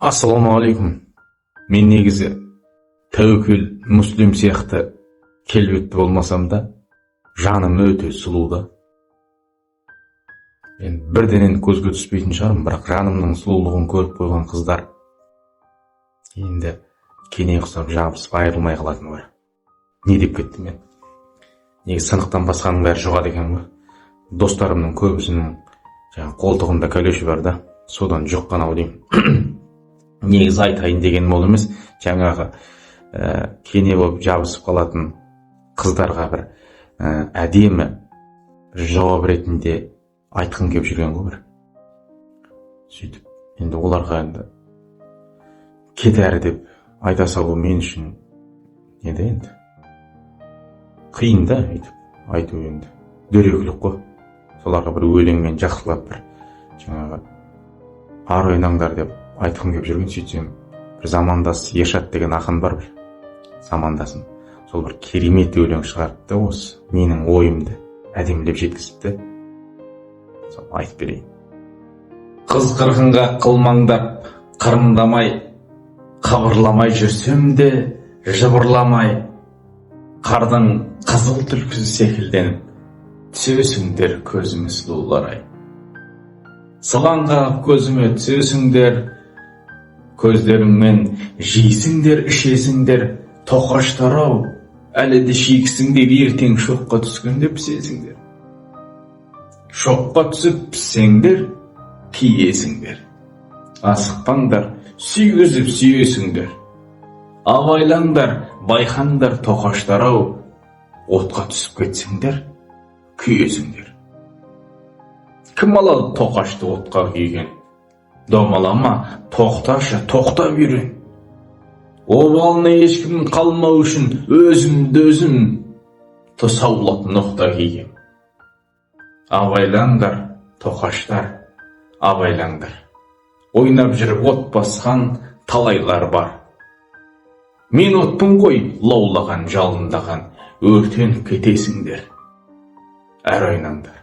Ассалаумағалейкум. Мен негізі Тәуекел Мүслим сияқты келбетті болмасам да, жаным өте сұлу да. Енді бірденен көзге түспейтін шығармын, бірақ жанымның сұлулығын көріп қойған қыздар енді кене ұқсап жабысып, айырылмай қалатыны бар. Не деп кеттім мен? Негізі сынықтан басқаның бәрі жұғады екен ғой. Достарымның көбісінің жаңағы қолтығында кәлөші бар да, содан жұққан ау деймін. Негізі айтайын дегенім ол емес, жаңағы кене болып жабысып қалатын қыздарға бір әдемі жауап ретінде айтқым келіп жүрген ғой бір. Сөйтіп енді оларға енді «кет әрі» деп айта салу мен үшін не да, енді қиын да өйтіп айту, енді дөрекілік қой. Соларға бір өлеңмен жақсылап бір жаңағы «ары ойнаңдар» деп айтқым келіп жүрген. Сөйтсем, бір замандас Ершат деген ақын бар, бір замандасым, сол бір керемет өлең шығарыпты, осы менің ойымды әдемілеп жеткізіпті. Сол айтып берейін. Қыз қырқынға қылмаңдап, қырындамай, қыбырламай жүрсем де, жыбырламай, қардың қызыл түлкісі секілденіп түсесіңдер көзіме, сұлулар ай. Сылаң қағып көзіме түсесіңдер, көздеріңмен жейсіңдер, ішесіңдер, тоқаштар ау, әлі де шикісіңдер. Ертең шоққа түскенде пісесіңдер, шоққа түсіп піссеңдер, киесіңдер. Асықпаңдар, сүйгізіп сүйесіңдер. Абайлаңдар, байқаңдар, тоқаштар ау, отқа түсіп кетсеңдер, күйесіңдер. Кім алады тоқашты отқа күйген? Домалама, тоқташы, тоқтап үйрен. Обалына ешкімнің қалмау үшін өзімді өзім тұсаулап ноқта кигем. Абайлаңдар, тоқаштар, абайлаңдар, ойнап жүріп от басқан талайлар бар. Мен отпын ғой лаулаған, жалындаған, өртеніп кетесіңдер, әрі ойнаңдар.